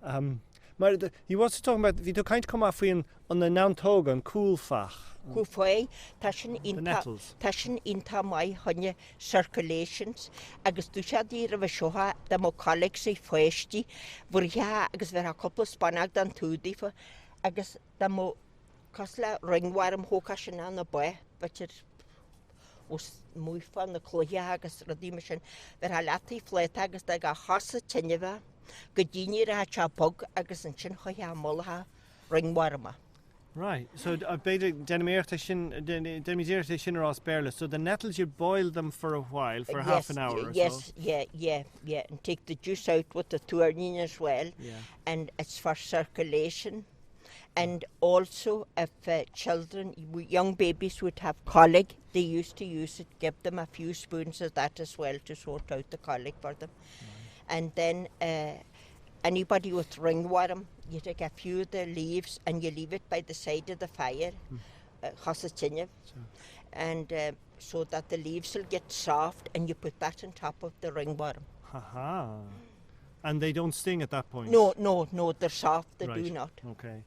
Um, mar, you also talking about, bhí tú ag caint chomh maith faoi an, an na neantóga, an cúlfach. Cúlfach, tá sin iontach, tá sin iontach maith choinne circulations agus d'úsáidtí roimhe seo dá mbeadh colics ag pháistí, bhruithfeá agus bhéarfá cúpla spúnóg den tú daofa agus dá mbeadh cosúil le ringworm thógfadh sin ana báth, b'fhéidir os múchfá na cloiche agus rudaí mar sin, bhéarfá leataobh phláta agus d'fhágfá a chosa tinneamh go dtí ní raibh sé bog agus ansin chuirfeá i mullach ringworm. Right, so uh, b'fhéidir déanaim iarracht é sin déanaimid iarracht é sin a rá as Béarla. So the nettles you boil them for a while, for yes, half an hour or yes, so. yeah, yeah, yeah, and take the juice out with the tuairnín as well. Yeah. And it's for circulation. And also if uh, children, young babies would have colic, they used to use it, give them a few spoons of that as well to sort out the colic for them. Right. And then uh, anybody with ringworm, you take a few of the leaves and you leave it by the side of the fire, mm. uh, and uh, so that the leaves will get soft and you put that on top of the ringworm. Ha-ha. And they don't sting at that point? No, no, no, they're soft, they right. do not. Okay.